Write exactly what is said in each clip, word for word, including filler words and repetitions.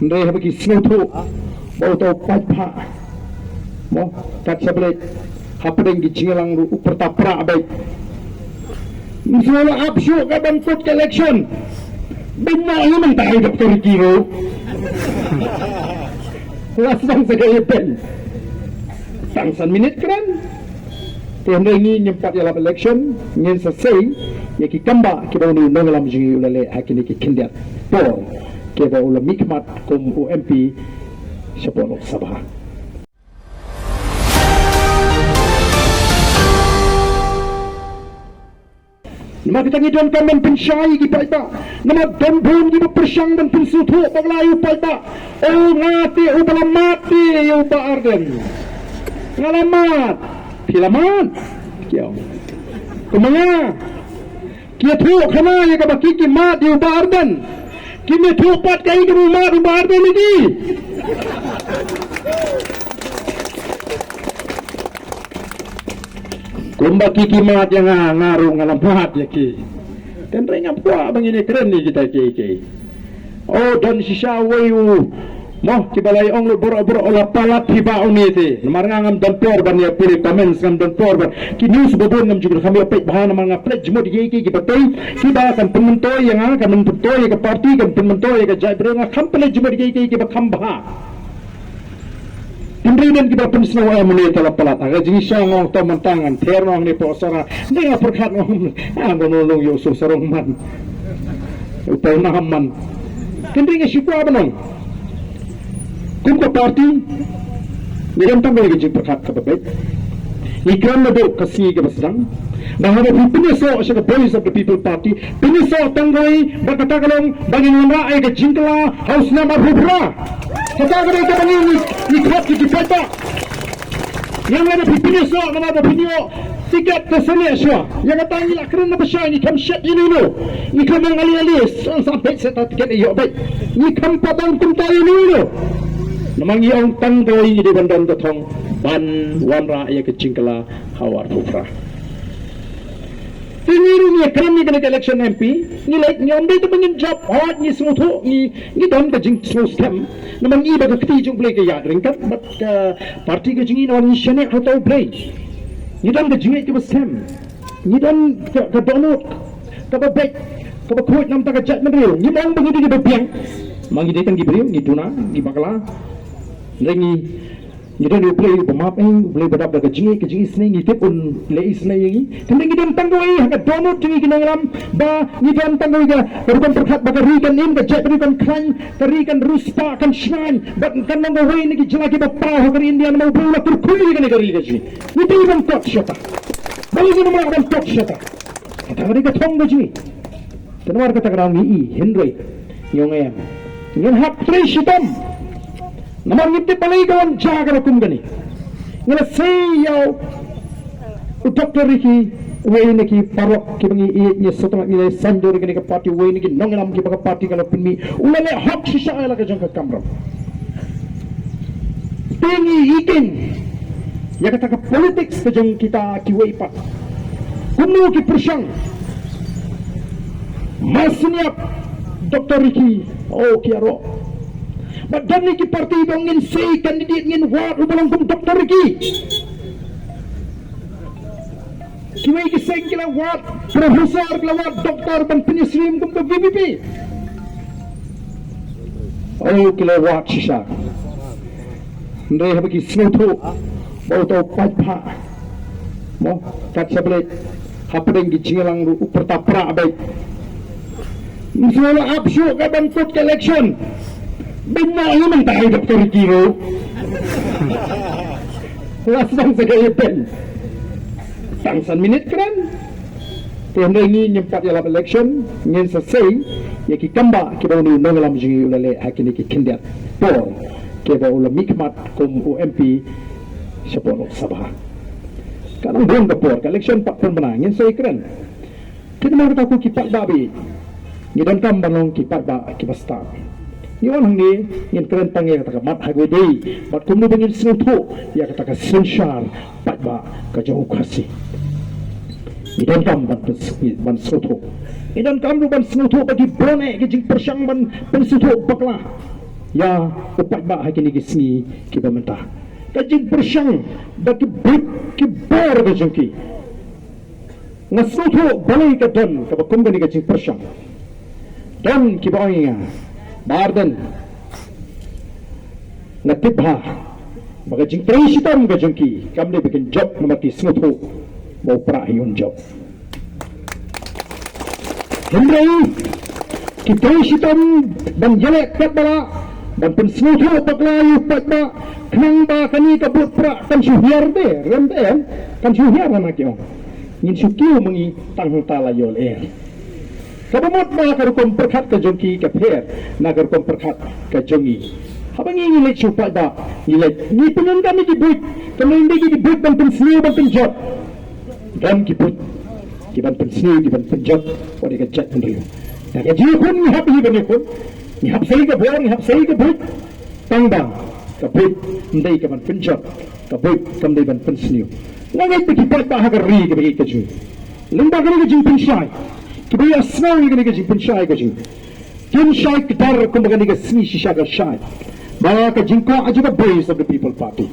Hynrei haba ki sngewthuh ba uta u paidbah, mo, kat sha Blei, hapdeng ki jingïalang ruh u pyrta pra beit. Ym sngewlah ap shuh ka ban kut ka election. Beiñ noh ïa mynta i Doctor Ricky ruh. La sdang sa ka ïa beiñ. Tang san minit kren. Te hynrei ngi ngim pat ïalap election, ngin sa sei ïa ki kambah kiba une u nongïalam jong ngi u la leh ha kine ki khyndiat por kiba u la mihkhmat kum u M P shapoh Lok Sabha. Namar kata ngi donkam ban pynshai ïa ki paidbah. Namar don bun kiba pyrshang ban pynsngewthuh bakla ïa u paidbah. O, nga te uba la mad te ïa u Bah Ardent. Nga la mad. Phi la mad? Ki ong. Kumba nga, ki ïathuh khana ïa kaba ki, ki mad ïa u Bah Ardent. Kim ïathuh pat kaei kaba u mad u Bah Ardent ïa ki. Kumba ki, ki mad ïa nga, nga ruh nga la mad ïa ki. Te hynrei ngam kwah ba ngin ïakren ïa kita kiei kiei. O, don shisha uwei u, mo, kiba la ong lut baroh baroh, la palat hi Bah une te. Namar nga ngam don por ban ïa pule comments, ngam don por ban. Ki news ba bun ngam ju kham ïa peit bha namar nga pynleit jingmut ïa kiei kiei kiba tei, kiba kan pynmyntoi ïa nga, kan pynmyntoi ïa ka party, kan pynmyntoi ïa ka jaitbynriew, nga kham pynleit jingmut ïa kiei kiei kiba kham bha. Hynrei don kiba pynsngew em une te la palat. Ha ka jingshisha nga ong to mynta ngan ther noh hangne poh Sohra. Hynrei nga pyrkhat nga ong, ah, ban long ïa u Sohra man. U Paul Naham man. Hynrei nga shu kwah ban ong, kum ka party, ngi don tang kawei ka jingpyrkhat kaba beit. Ngi kren naduh ka sngi kaba sdang ba haba phi pynïasoh sha ka Voice of the People Party, pynïasoh tang kawei ba kata ka long ba ngin wanrah ïa ka jingkylla ha u snem arphew phra. Kata ka dei kaba ngi, ngi, ngi khot ïa ki paidbah. Ïa nga da phi pynïasoh namar ba phin ïoh tiket ka saniah shuwa. Ïa kata ngi la kren na ba shai, ngi kham shet ïa ino ino. Ngi kham ong ale ale, song sam peit seta tiket ïoh beit. Ngi kham pat ong kumta ïa ino ino. Namar ngi ong tang kawei ngi dei ban don ka thong ban wanrah ïa ka jingkylla ha u arphew phra. Te ngi ruh ngi kren ïa kane ka election M P, ngi leit, ngi ym dei tang ba ngin jop, hooid ngi sngewthuh, ngi, ngi don ka jingsngew skhem. Namar ngi ba ka kti jong U Blei ka ïaid ryngkat bad ka party ka jong ngi, namar ngi shaniah ha uta U Blei. Ngi don ka jingngeit kaba skhem. Ngi don ka, ka dohnud kaba beit, kaba khuid na ka bynta ka jaitbynriew. Ngim ong ba ngi dei kiba biang. Ma ngi dei tang ki briew, ngi duna, ngi bakla. Hynrei ngi Ngi don U Blei uba map, eh, U Blei uba dap da ka jingïeit, ka jingisynei, ngi tip un leh isynei ïa ngi. Te ngi don tang kawei ha ka dohnud jong ngi ki nongïalam, ba ngi don tang kawei ka, ka rukom pyrkhat ba ka ri kan im, ka jaitbynriew kan khlaiñ, ka ri kan riewspah kan shngaiñ, bad kan long kawei na ki jylla kiba paw ha ka ri India, namar U Blei u la kyrkhu ïa kane ka ri ka jong ngi. Ngi dei ban kot shata. Balei ngim lah ban kot shata? Kata ka dei ka thong ka jong ngi. Te namar kata ka daw ngi i, hynrei ngi ong em, ngin hap trei shitom. Namar ngim tip balei ka wan jia ka rukom kane. Nga la sei ïa u Doctor Ricky, uwei na ki paralok kiba ngi ïeit, ngi sngewthuh ngi la saiñdur ïa kane ka party, uwei na ki nongïalam kiba ka party ka la pynmih. U la leh hok shisha ïa la ka jong ka kamram. Te ngi ïeit ïa kata ka politics ka jong kita kiwei pat. Kumno ki pyrshang. Mar sniap Doctor Ricky, oh, ki ïaroh. Bad don ki party ba ngin sei candidate, ngin wad uba long kum Doctor Ricky. Kiwei ki seng ki la wad professor, ki la wad doctor ban pynïasyriem kum ka V P P. Oh, ki la wad shisha. Hynrei haba ki sngewthuh ba uta u paidbah, mo, kat sha Blei, hapdeng ki jingïalang ruh u pyrta pra beit. Ym sngewlah ap shuh ka ban kut ka election. Beiñ noh ïa mynta i Doctor Ricky ruh. La sdang sa ka ïa beiñ. Tang san minit kren. Te hynrei ngi ngim pat ïalap election, ngin sa sei ïa ki kambah kiba une u nongïalam jong ngi u la leh ha kine ki khyndiat por kiba u la mihkhmat kum u M P shapoh Lok Sabha. Ka nang bun ka por, ka election pat pynbna, ngin sa ïakren. Te namar kata ko ki paidbah ba ïeit, ngi donkam ban long ki paidbah kiba stad. Ngi wan hangne ngin kren tang ïa kata ka mat ha kawei dei, bad kumno ba ngin sngewthuh ïa kata ka synshar paidbah ka jong u Khasi. Ngi donkam ban pyn-, ban sngewthuh. Ngi donkam ruh ban sngewthuh ba ki bun eh ki jingpyrshang ban pynsngewthuh bakla. ïa u paidbah ha kine ki sngi kiba mynta. Ka jingpyrshang da ki buit ki bor ka jong ki. Nga sngewthuh balei ka don kaba kum kane ka jingpyrshang. Don kiba ong ïa nga, Bah Ardent, nga tip bha ba ka jingtrei shitom ka jong ki kam dei ba kin jop namar ki sngewthuh ba u Prah hi un jop. Hynrei ki trei shitom ban ïaleh kat ba lah, ban pynsngewthuh bakla ïa u paidbah, khnang ba kane ka bud Prah kan shu hiar de, rem de, kan shu hiar na ki ong. Ngin shu kiew ma ngi tang hangta la ïoh lyer. Kaba mut ba ka rukom pyrkhat ka jong ki ka pher na ka rukom pyrkhat ka jong ngi. Haba ngi ngi leit shu paidbah, ngi leit, ngi pyndonkam ïa ki buit, ka ngi ki buit ban pynsniew ban pynjot. Don ki buit ki ban pynsniew ki ban pynjot wat ïa ka jaitbynriew. Da ka jingïakhun ngi hap hi ban ïakhun, ngi hap sei ka bor, ngi hap sei ka buit. Tang ba ka buit ym dei ka ban pynjot, ka buit kam dei ban pynsniew. Nga ngeit ba ki paidbah ha ka ri kaba ïeit ka jong ngi, lyngba kane ka jingpynshai, kiba ïohsngew ïa kane ka jingpynshai ka jong ngi, kin shai kdar kumba kane ka sngi shisha ka shai. Ba ka jingkwah jong ka Voice of the People Party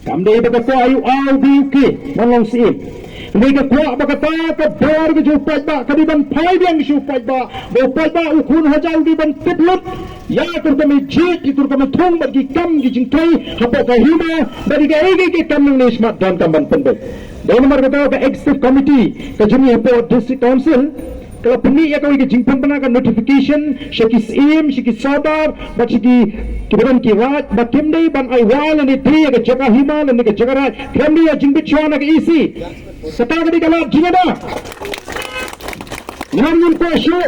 kam dei ba ka kwah ïa u A, u B, u K ban long syiem. Hynrei ka kwah ba kata ka bor ka jong u paidbah ka dei ban phai biang sha u paidbah, ba u paidbah u khun hajar u dei ban tip lut ïa ka rukom jied, ïa ka rukom thung bad ki kam ki jingtrei hapoh ka hima, bad ïa kaei kaei ki kam nangne shakhmat donkam ban pynbeit. Dei namar kata ka Executive Committee ka jong ngi hapoh District Council ka la pynmih ïa kawei ka jingpynbna ka notification sha ki syiem, sha ki sordar bad sha ki, kiba don ki raid, ba kim dei ban ai wai lane die ïa ka jaka hima lane ka jaka raid, khlem dei ïa jingbit shuwa na ka E C. Kata ka dei ka lad jingada. Ngam ngin kwah shuh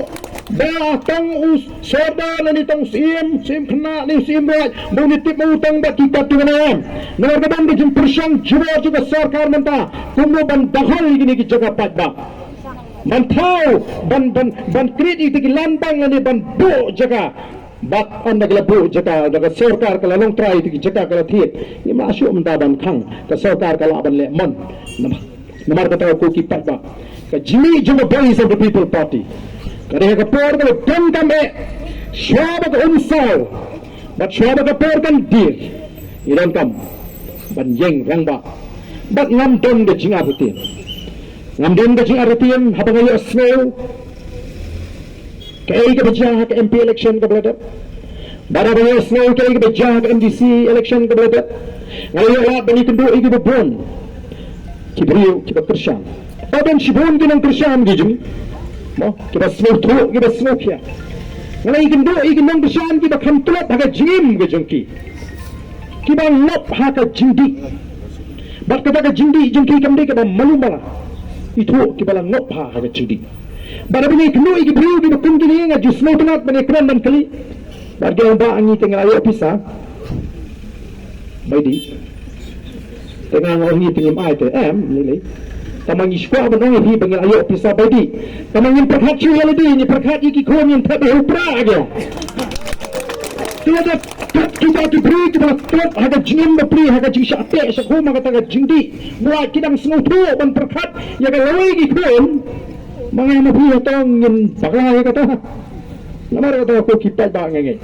ba tang u sordar lane tang u syiem, syiem khynnah lane u syiem raid, ba un ïatip ma u tang bad ki kat jong u, em. Namar ka don ka jingpyrshang jubor jong ka sorkar mynta kumno ban dakhol ïa kine ki jaka paidbah. Ban thaw, ban, ban, ban create ïa ki land bank lane ban buh jaka. Bad ynda ka la buh jaka, da ka sorkar ka la long trai ïa ki jaka ka la thied. Ngim lah shuh mynta ban khang, ka sorkar ka lah ban leh mon. Namar, namar kata ko ki paidbah, ka jingmih jong ka Voice of the People Party ka dei ha ka por ka la donkam eh, shuwa ba ka um saw bad shuwa ba ka por kan dier, ngi donkam ban ïeng rangbah. Bad ngam don ka jingartatien, ngam don ka jingartatien haba nga ïohsngew kaei kaba jia ha ka M P election kaba la dep, bad haba nga ïohsngew kaei kaba jia ha ka M D C election kaba la dep, nga la ïoh lad ban ïakynduh ïa kiba bun ki briew kiba kyrshan. Ba don shibun ki nongkyrshan ki jong ngi, mo, kiba sngewthuh, kiba sngewkhia. Nga la ïakynduh ïa ki nongkyrshan kiba kham tlot ha ka jingim ka jong ki, kiba ngop ha ka jingdih. Bad kata ka jingdih jong ki kam dei kaba malu mala. Ithuh kiba la ngop ha, ha ka jingdih. Bad haba ngi ïakynduh ïa ki briew kiba kum kine, nga ju sngewtynnat ban ïakren ban kylli. Bad ki ong, Bah, ngi te ngi la ïoh pisa bai dih. Te nga ong, ngi te ngim ai te, em, ngi lei. Tangba ngi sngewkwah ban ong ïa phi ba ngi la ïoh pisa bai dih. Tangba ngin pyrkhat shuh ïa lade, ngin pyrkhat ïa ki khun, ngin thep ïa u Prah, ki ong. Te lada kita ki briew kiba la tlot ha ka jingim bapli, ha ka jingshah teh shah khum ha kata ka jingdih, ba ki dang sngewthuh ban pyrkhat ïa ka lawei ki khun, ma nga ma phi hato ngin bakla ïa kata? Namar kata ko ki paidbah, nga ngeit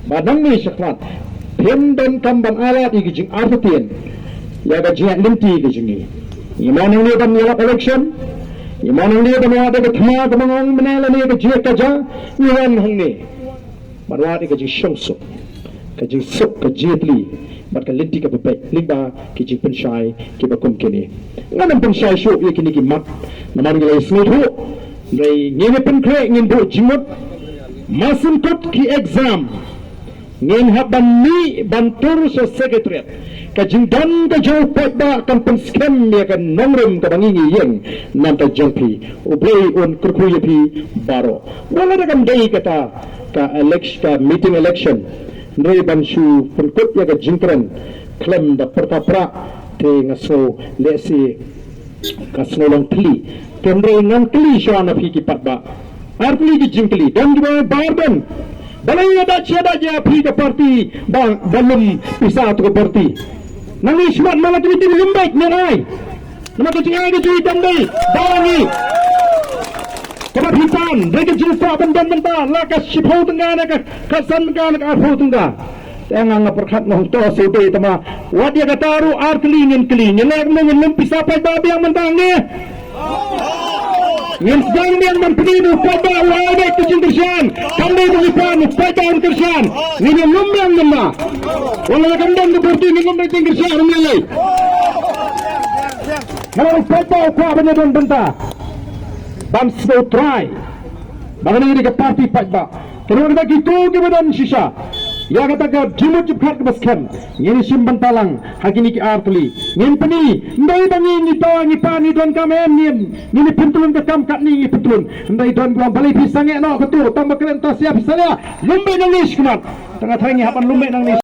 ba nangne shakhmat phin donkam ban ailad ïa ki jingartatien ïa ka jingïaid lynti ka jong ngi. Ngi mon hangne ban ïalap election, ngi mon hangne ban wad ïa ka thma kaba nga ong mynne lane ka jingïakajia, ngi wan hangne ban wad ïa ka jingsuk, ka jingsuk, ka jingïatylli bad ka lynti kaba beit lyngba ki jingpynshai kiba kum kine. Ngam pynshai shuh ïa kine ki mat namar ngi la ïasngewthuh. Hynrei ngin ïa pynkhreh, ngin buh jingmut. Masen kut ki exam, ngin hap ban mih ban tur sha secretariat. Ka jingdon ka jong u paidbah kan pynskhem ïa ka nongrim kaba ngi ngi ïeng na bynta jong phi. U Blei un kyrkhu ïa phi baroh. Wat la da kam dei kata ka elec-, ka meeting election, hynrei ban shu pynkut ïa ka jingkren khlem da pyrta Prah, te nga sngew lehse ka sngew long thylli. Te hynrei ngan kylli shuwa na phi ki paidbah ar tylli ki jingkylli. Don kiba ong, Bah Ardent, balei ïa da, ïa da ïa phi ka party ba, ba lum pisa to ka party? Nangne shakhmat ma la kine ki lum beit ne ai? Namar ka jingai ka jingdon dei ba ngi Kaba phi tan, dei ka jingkwah ban don mynta, la ka shiphew tyngka ne ka, ka san tyngka ne ka arphew tyngka. Te nga nga pyrkhat nga hangto shu dei tama. Wat ïa kata ruh ar tylli ngin kylli, ngin leh kumno ngin lum pisa paidbah biang mynta ngi. Ngin sdang biang ban pyni ba u paidbah u ai beit ka jingkyrshan. Kam dei ba ngi pan u paidbah un kyrshan. Ngin ïa lum biang mynta. Wat la kam don ka party ngin lum da jingkyrshan, ngin lei. Nga la u paidbah u kwah ban ïa don bynta. Ban sdang trai. Ba kane ka dei ka party paidbah. Te ruh kata kito kiba don shisha. Ïa kata ka jingmut jingpyrkhat kaba skhem. Ngin ïa shim bynta lang ha kine ki ar tylli. Ngin pyni, ym dei ba ngi ngi dawa ngi pan ngi donkam em, ngin, ngin ïa pyntlun ka kam katne ngi pyntlun. Ym dei don ba balei phi sangeh noh kato, tang ba kren ta sia phi salia. Lum beit nangne shakhmat. Tang nga tharai ngi hap ban lum beit nangne